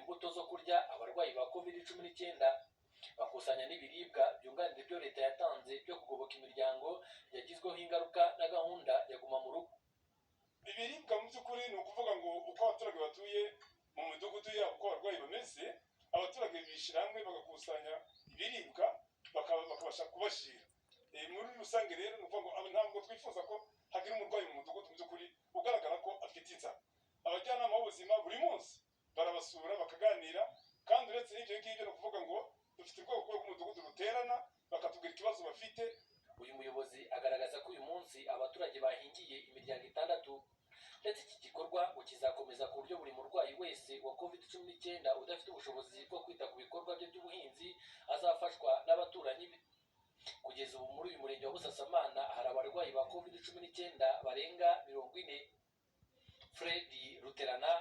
imbuto zo kurya abarwayi ba COVID-19, bakusanya n'ibiribwa byunganira ibyo leta yatanze byo kugoboka imiryango yagizweho ingaruka na gahunda ya Guma mu Rugo. Ibiribwa mu by'ukuri ni ukuvuga ngo uko abaturage batuye mu midugudu yabo, uko abarwayi bameze, abaturage bishyira hamwe bagakusanya ibiribwa, bakabasha kubashyira. Muri rusange rero ni ukuvuga ngo ntabwo twifuza ko hagira umurwayi mu mudugudu mu by'ukuri ugaragara ko afite inzara. Abajyanama b'ubuzima buri munsi barabasura, bakaganira. Kandi uretse n'ibyo ngibyo, ni ukuvuga ngo dufite urwego rw'umudugudu ruterana, bakatubwira ikibazo bafite. Uyu muyobozi agaragaza ko uyu munsi abaturage bahingiye imiryango itandatu, ndetse iki gikorwa ngo kizakomeza ku buryo buri murwayi wese wa COVID-19 udafite ubushobozi bwo kwita ku bikorwa bye by'ubuhinzi azafashwa n'abaturanyi be. Kugeza ubu muri uyu murenge wa Busasamana hari abarwayi ba COVID-19 barenga 40. Fred Ruterana.